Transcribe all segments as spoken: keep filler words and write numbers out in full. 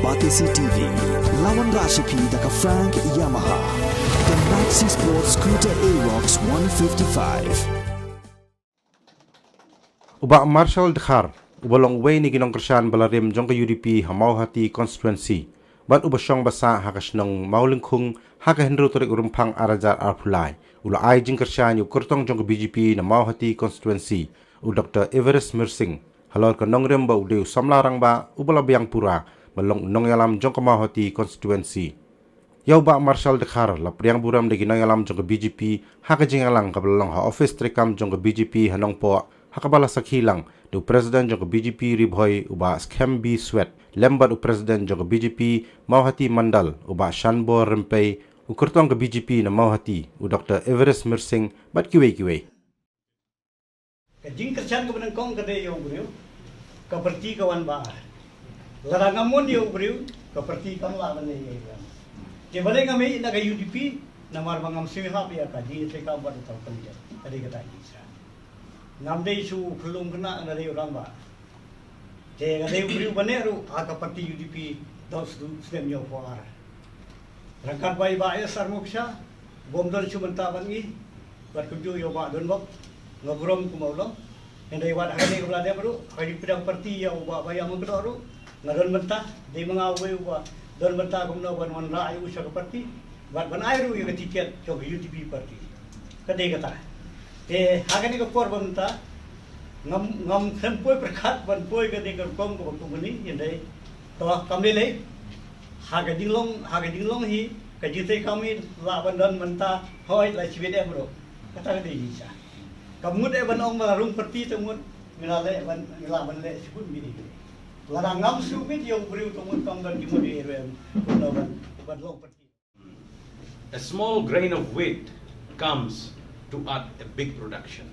Batesi T V, lawan Rashipi da ka Frank Yamaha. The Maxi Sports Scooter Aerox one fifty-five. U Bah Marshal Dkhar, uba long uwei na ki nongkyrshan ba la rim jong ka U D P ha Mawhati Constituency, bad uba shong ba sah ha ka shnong Mawlyngkhung ha ka hynriew tarik u Rymphang ar hajar arphew lai, u la ai jingkyrshan ïa u kyrtong jong ka B J P na Mawhati Constituency, u Doctor Everest Mirsing, halor ka nongrim ba u dei u samla rangbah uba la biang pura ban long u nongïalam jong ka Mawhati Constituency. Ïa u Bah Marshal Dkhar la pdiang burom da ki nongïalam jong ka B J P ha ka jingïalang kaba la long ha office treikam jong ka B J P ha Nongpoh, ha kaba la sakhi lang da u President jong ka B J P Ri Bhoi, u Bah Skhem B Swet, lem bad u President jong ka B J P Mawhati Mandal, u Bah Shanbor Rympei, u kyrtong ka B J P na Mawhati, u Doctor Everest Mirsing, bad kiwei kiwei. Ka jingkyrshan kaba nyngkong ka dei ïa u briew, ka parti ka wan ba ar. Lada ngam mon ïa u briew, ka parti kam lah ban leh ïa u. Te balei ngam ïeh na ka U D P, namar ba ngam sngewhap ïa ka jingïatreilang bad uta u candidate. Ka dei kata ka jingkyrshan. Ngam dei shu khyllung khynnah, nga dei u rangbah. Te nga dei u briew ba neh ruh ha ka parti U D P, dang shu snem hynñiewphew ar. Ryngkat bad i Bah S R Moksha, bym don shuh mynta bad ngi, bad kumjuh ïa u Bah Donbok, nga burom kum u long. Hynrei wat ha kane kaba la dep ruh, ha ka jingpdiang parti ïa u Bah Baïa Mawkdok ruh, nga don mynta, dei ma nga uwei uba don mynta kumno ban wanrah ïa u sha ka parti, bad ban ai ruh ïa ka tiket jong ka U D P party. Ka dei kata. Te ha kane ka por ba mynta, ngam, ngam khlem poi pyrkhat ban poi kane ka rukom kaba kum kane, hynrei to kam lei lei. Ha ka jinglong, ha ka jinglong hi, ka jingtrei kam hi lah ban don mynta, hooid la shibit em ruh. Kata ka dei jingshai. Kam mut eh ban ong ba la rung parti te mut ngi la leh ban, ngi lah ban leh shibun bini. Lada ngam sngewbit ïa u briew te mut kam don jingmut ïa u em, kumno ban, ban long parti. A small grain of wheat comes to add a big production.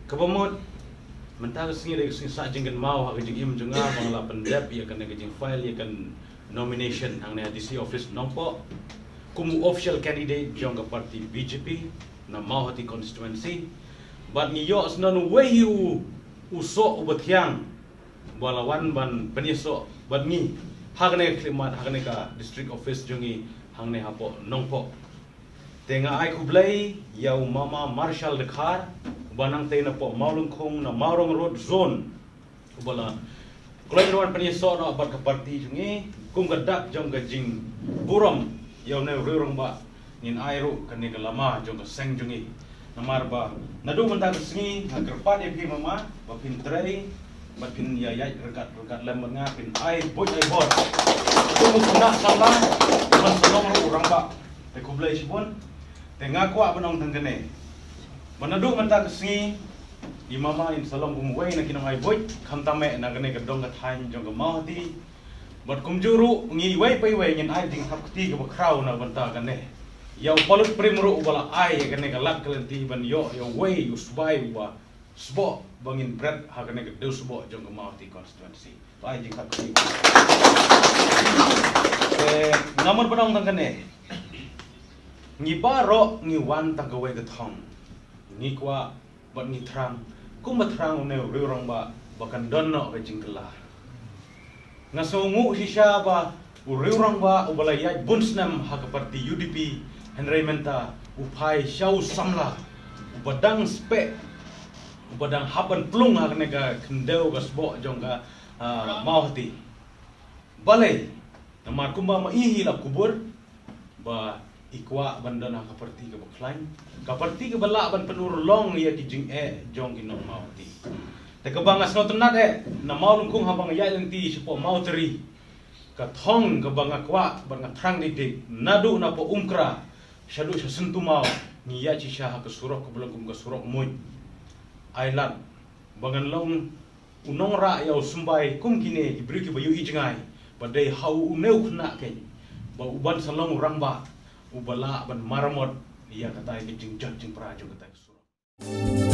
Kaba mut, mynta ka sngi dei ka sngi sah jingkynmaw ha ka jingim jong nga ba nga la pyndep ïa kane ka jingfile ïa ka nomination hangne ha D C office Nongpoh kum u official candidate jong ka party B J P na Mawhati constituency. Bad ngi ïoh sngewbha uwei u, u soh uba thiang ba la wan ban pynïasoh bad ngi ha kane ka khlieh mat, ha kane ka district office jong ngi hangne hapoh Nongpoh. Te nga ai khublei ïa u Mama Marshal Dkhar uba nangtei napoh Mawlyngkhung na Mawrong Road zone, uba la kloi ban wan pynïasoh noh bad ka parti jong ngi kum ka dak jong ka jingburom ïa une u riew rangbah. Ngin ai ruh kane ka lama jong ka seng jong ngi. Namar ba naduh mynta ka sngi nga kyrpad ïa phi Mama ba phin trei bad phin ïa ïaid ryngkat ryngkat lem bad nga, phin ai buit ai bor. Naduh mynta ka sngi man sa long ruh u rangbah. Te khublei shibun. Te nga kwah ban ong tang kane ba naduh mynta ka sngi i Mama in sa long kum uwei na ki nongai buit, khamtam eh na kane ka dong ka thaiñ jong ka Mawhati. Bad kumjuh ruh ngi iwei pa iwei ngin ai jingthap kti kaba khraw na ka bynta kane. Ïa u Palut Prim ruh uba la ai ïa kane ka lad ka lynti ban ïoh ïa uwei u sbai uba sboh ba ngin bret ha kane ka dewsboh jong ka Mawhati constituency. Ba ai jingthap kti. Te nga mut ban ong tang kane. Ngi baroh ngi wan tang kawei ka thong. Ngi kwah bad ngi thrang kumba thrang une u riew rangbah ba kan don noh ka jingkylla. Nga sngewnguh shisha ba u riew rangbah uba la ïaid bun snem ha ka parti U D P, hynrei mynta u phai sha u samla uba dang speh, uba dang hap ban plung ha kane ka khyndew ka sboh jong ka, ah, Mawhati. Balei? Namar kumba ma i hi la kubur ba i kwah ban don ha ka parti kaba khlaiñ, ka parti kaba lah ban pynurlong ïa ki jingeh jong ki nong Mawhati. Te kaba nga sngewtynnat eh na Mawlyngkhung haba nga ïaid lynti shapoh Mawtari, ka thong kaba nga kwah bad nga thrang dik dik naduh napoh Umkra shaduh sha Syntumaw, ngi ïaid shisha ha ka surok kaba long kum ka surok muid. Ai lad ba ngan long u nongrah ïa u symbai kum kine ki briew kiba ïohi jngai ba dei ha u, une u khynnah keiñ ba u ban sa long u rangbah uba lah ban maramot ïa katai ka jingjot jingpra jong katai ka surok.